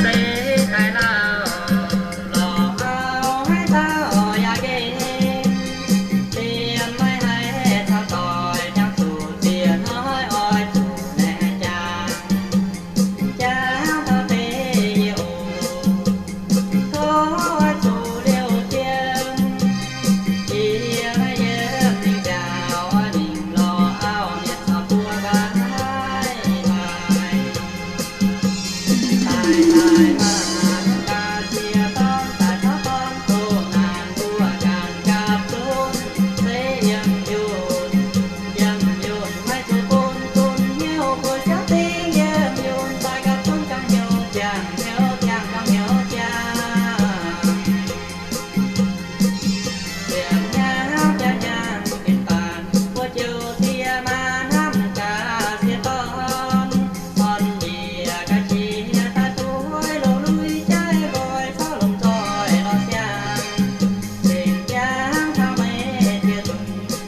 deix daaih lauh, lorz auv haaix dauh yaac nqemh, liemh maiv haih caux doic jangx zuqc ziex hnoi oix zuqc naaic jangx, jangx taux deix yie oc. Tov oix zuqc liouh fiem, yie maiv yiem mingh nziaauc oix mingh lorz auv mienh caux buo mbaih mbaih. Daaih daaih maah, hnamv gaax ziex dorn, daaih caux dorn doqc naanc mbuo ganh gapv zunv, se yiem yunh, yiem yunh maiv zuqc bun zunv hnyouv, bueix siauv dingh yiem yunh daaih gapv zunv gauh hnyouv ziangh, hnyouv ziangh gauh hnyouv ziangh. Ziepc hnyangx biaa hnyangx benx baac, mbuo jouh ziex maa hnamv gaax ziex dorn, dorn njiec ga'qiex daaih dueiv longc lui jaiv nqoi caux lomh nzoih lorz siang. Zengc jangv taux meih ziex nzunc,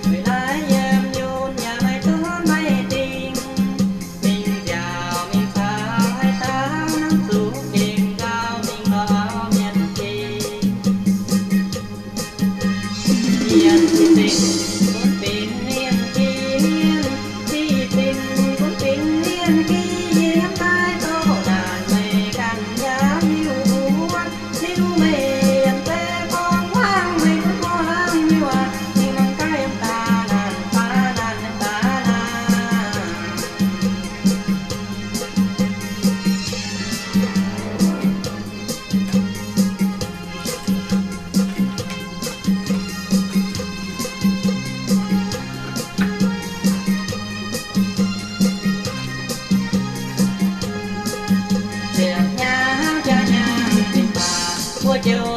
weic naaiv yiem yunh yaac maiv duqv maiv dingh. Mingh nziaauc mingh caux haaix dauh hnamv zuqc gengh nzauh mingh lorz auv mienh jiex. Mienh zinh gunv benx mienh jiex, mienh zinh gunv benx mienh jiex, yie hiuv daaih doqc naanc meih ganh yaac hiuv wuov. Liuz meih yiem zeiv gorngv hmuangv, meih gunv hmuangv liuz aqv, mingh mangc gaax yiem daaih naanc, daaih naanc, yiem daaih naanc. Ziepc hnyangx biaa hnyangx benx baac, mbuo jouh